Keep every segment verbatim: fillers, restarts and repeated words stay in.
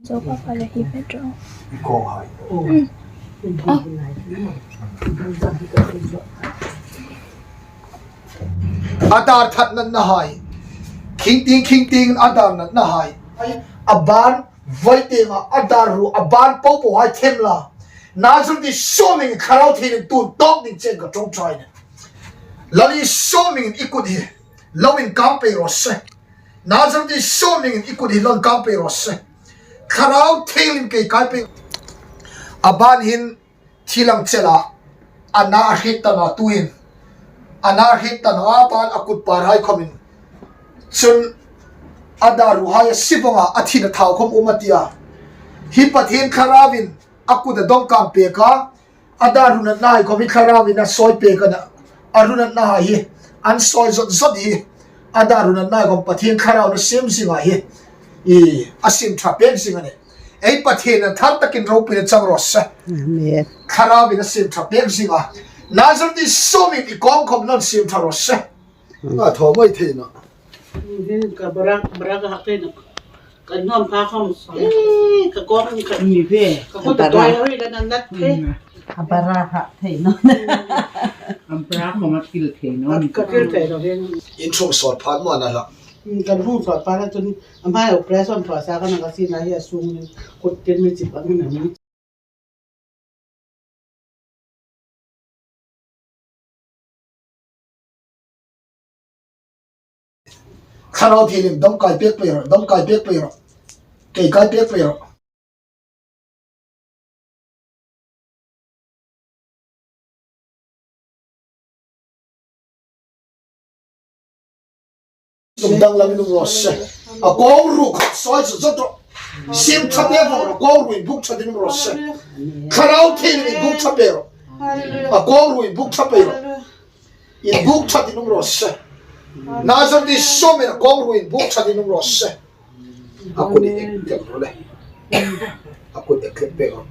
Zo pa pa le hi pe tro. Ko hai. Mm. Ah. A dar that natna hai. Khing ting, khing ting a dar natna hai. A ban voi te ma a dar ru a ban po po hai them la. Nazareth Isu hming Thlarau Thienghlim tun tawk ding chen ka ṭawngṭai a nih. Lal Isu hming i kut hi lo inkang pei raw se. Nazareth Isu hming i kut hi lo inkang pei raw se. Thlarau Thienghlim kei kai pei. A ban hin thil ang chela a na a hriet ta naw tuhin. A na a hriet ta naw a ban a kut par hai khawmin. Chun a dar ru hai a si vong a, a thina thau khawm um a tia. Hi Pathien Thlarauvin a kut a dawng kang pek a. A dar ru natna hai khawm hi Thlarauvin a sawi pek a na. A ru natna hai hi an sawi zot zot hi. A dar ru natna hai khawm Pathien Thlarauvin a siem zing a hi. I, a siem ṭha pek zing a nih. Ei Pathien a thar takin ropuina chang raw se. Amen. Thlarauin a siem ṭha pek zing a. Nazareth Isu hming i kawng khawm lo siem ṭha raw se. Nga thaw mai thei naw. Ka bra, bra ka hak thei naw. Ka nuom pha khawm. Eh, ka kawng ka. Ni ve. Ka kawng ta toi hoi la nan nat thei. A bara hak thei naw. A bara khawm a kil thei naw. Ka kil thei naw. In ṭhung sawt phat maw na la. Kan hung sawt pha la chun a hmai operation thaw sa ka na ka sina hi a sung kut tin mi chip ang na mi. Thlarau Thienghlim dawng kai pek pei rawh, dawng kai pek pei rawh. Kei kai pek pei rawh. Sum danglam in um raw se. A kawng ru khawm sawi zot zot rawh. Siem ṭha pei vong rawh, kawng ru inbuk ṭhatin um raw se. Thlarau Thienghlim inbuk ṭha pei rawh. A kawng ru inbuk ṭha pei rawh. Inbuk ṭhatin um raw se. Nazareth Isu hmingin a kawng ru inbuk ṭhatin um raw se. A kut ek tlek rawh le. A kut ek tlek pek rawh.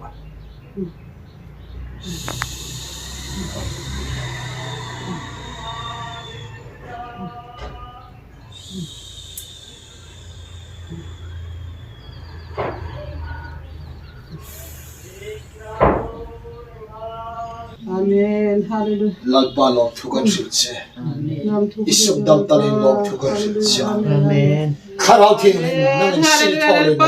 Amen. Hallelujah. Lalpa lawmthu kan hril che. Amen. Lawmthu I suk dam talin lawmthu kan hril che. Amen. Thlarau Thienghlim nangin sin thaw le lawmthu kan hril che.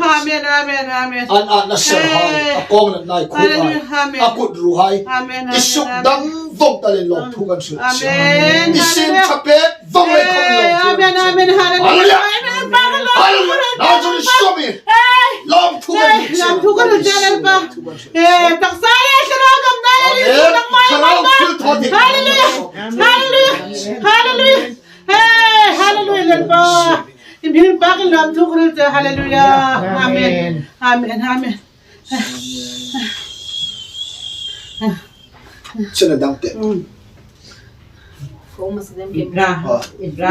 Amen, amen, amen. An atna ser hai, a kawng natna hai, khu hai, a kut ru hai. Amen, amen, amen. I suk dam vong talin lawmthu kan hril che. Amen. I siem ṭha pek vong le khawm lawmthu kan hril che. Amen, amen, hallelujah. Hallelujah. Hallelujah. Nazareth Isu hmingin. Lawmthu kan hril che. Lawmthu kan hril che, Lalpa. Eh, taksa e, Thlarau dam na e, Isu nangma e, Lalpa. Hallelujah. Hallelujah. Hallelujah. Eh, hallelujah, Lalpa. I hming pek in lawmthu kan hril che. Hallelujah. Amen. Amen. Amen. Chena dang te. Mm. Ibra. Ah. Ibra.